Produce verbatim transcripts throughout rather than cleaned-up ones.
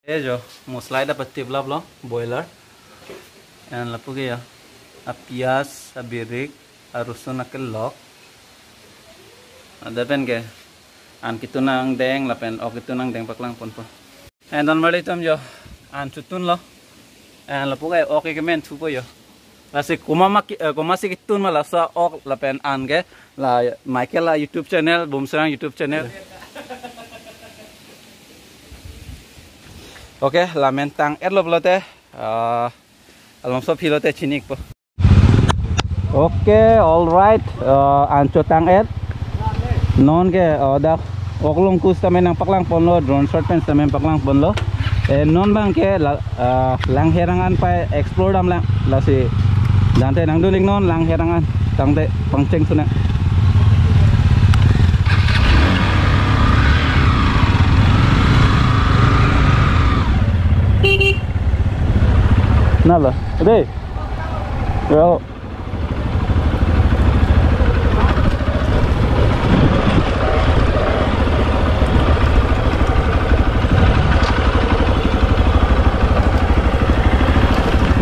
Eh jo, moslai ta patip laplo, boiler. And lapu ke ya, a piyaj, a birik, a rusun akelok. Ada pen ke, an kitun angdeng, lapen ok kitun angdeng paklangponpo. And donmarli atum jo, an chutunlo. And lapu ke ok ke men thupo jo. Lasi komat ma ki-, eh, komatsi kitun ma laso ok lapen an ke, la Michael a YouTube channel, Bumsrang YouTube channel. Okay, la men tang-etlo pulote, ah, alomso aphi lote chini-ikpo. Okay, all right. Ah, an chotang-et. Non ke, ah, dak ok longku sitame nangpaklangponlo, drone shot pen sitame paklangponlo. Eh, non abang ke la, ah, Langherang an pai explore damlang. Lasi tangte nangdun-iknon Langherang an. Tangte pangcheng sunang. Nalo, dei. Well.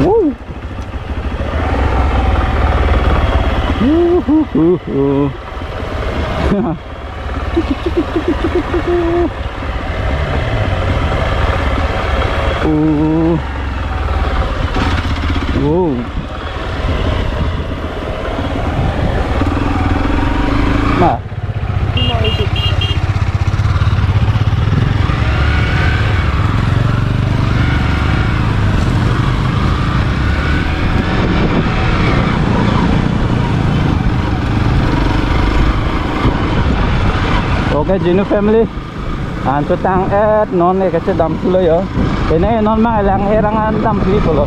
Woo. Woo-hoo-hoo-hoo. Oh. Wow. Nah. Okay, Jinu family. An chotang-et non ke kachedam thulo jo. Pine non abang Langherang an damthu pulo.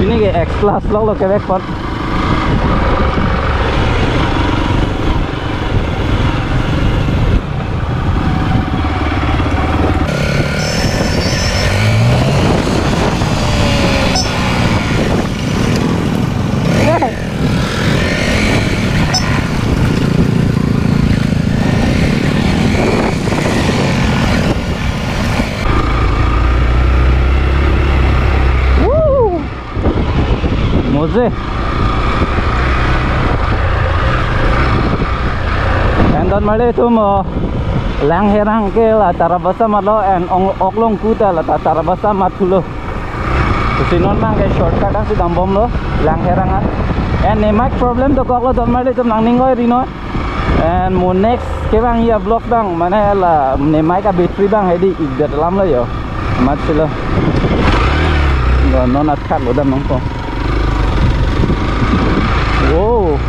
Pine ke X plus lo lo kevek pot. Woo! Moje. And donmarli atum, oh, Langherang ke la Tarabasa amatlo and ong-, ok longku ta la ta Tarabasa amat thulo. Lasi non abang ke shortcut asi dambomlo Langherang an. And nemai problem dokoklo donmarli atum, nangning oi ri noi. And mo next kevangji a-vlog abang, mane la nemai a-battery abang hedi ik det alamlo jo. Amat silo. Go non athak lo dam nangpo. Wow.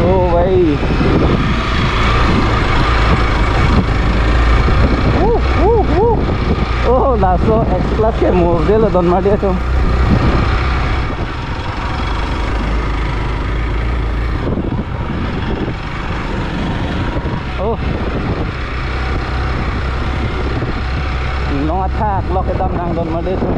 Oh, bhai. Woo, woo, woo. Oh, laso X plus ke mordelo donmarli atum. Oh. Nong athak lo kedam nang donmarli atum.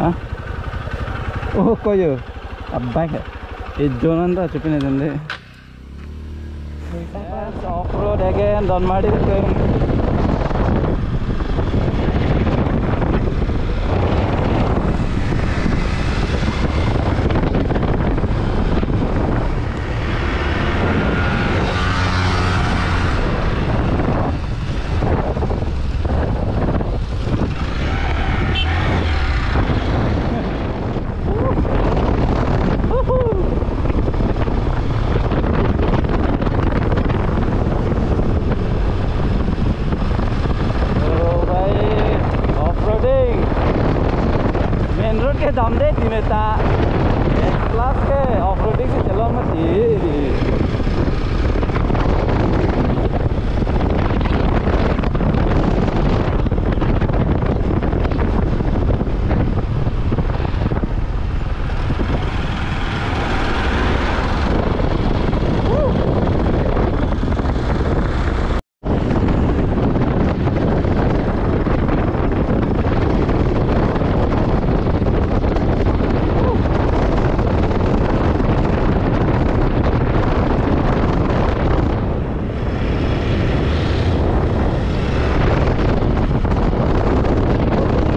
Ha? Oh, koyo. Abai hai. E jonan ta chupine jande. Yes, off-road again, donmarli atum. Kedam de di meta. Class ke off-roading si chelong mati.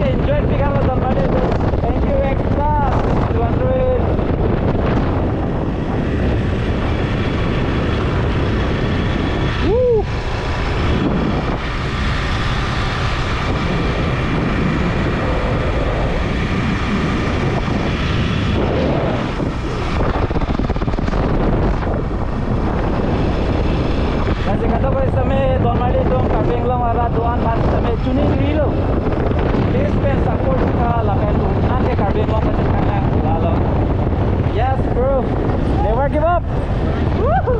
Enjoy, pick up the money. Thank you, X Plus two hundred. Woo! Lasi kadokave sitame Donmali atum, Karbi Anglong arat do-an aphan sitame tuning rilo. Please pen support tha lapen nang ke Karbi Anglong kachethan nang lalo. Yes, bro. Never give up. Woohoo.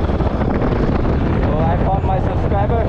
Oh, I found my subscriber.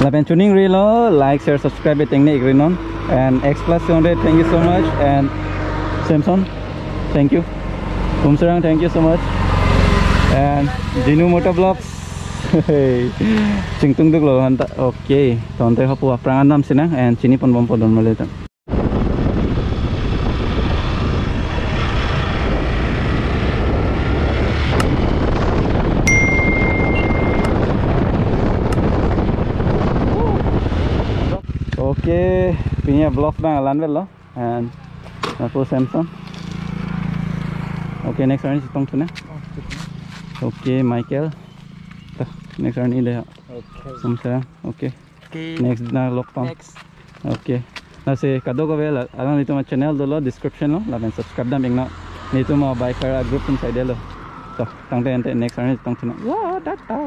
Lapen tuning rilo, like, share, subscribe, tengne ikrinon. And X Plus two hundred, thank you so much. And Samson, thank you. Kumsarang, thank you so much. And Dinu Motovlogs. Chingtung duklo hanta. Okay. Tonte hapu aphrang anam sinang and chini ponbompo Donmali atum. Okay, pini a-vlog abang la-an avelo, and ako Samson. Okay, next arni chetongthu nang. Okay, Michael. Ta, next arni dei. Okay. Samson. Okay. Okay. Next na lok pam. Next. Okay. Lasi kadokave la, alanglitum a-channel dolo description lo, lapen subscribe dam iknon. Nelitum a-biker a-group atum saidelo. To, tangte ante next arni chetongthu nang. Wah, tata.